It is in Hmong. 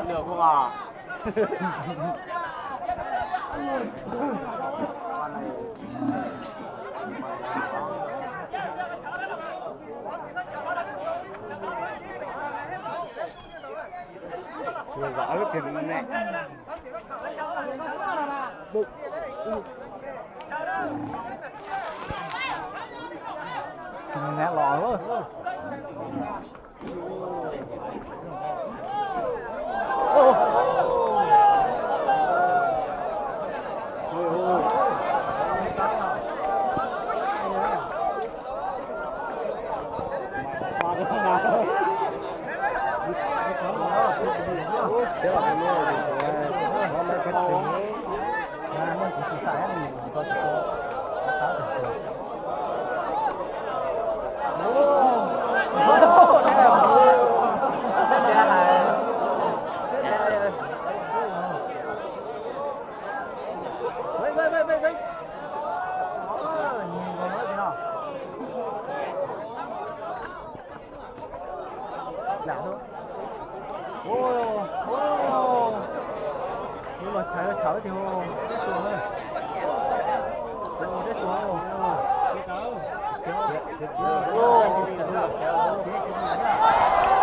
Được không ạ? Sua zam lub tiag ne. Tus nab los. Lam, ua, ua, ua los chaw chaw tiag, teb xua, teb xua.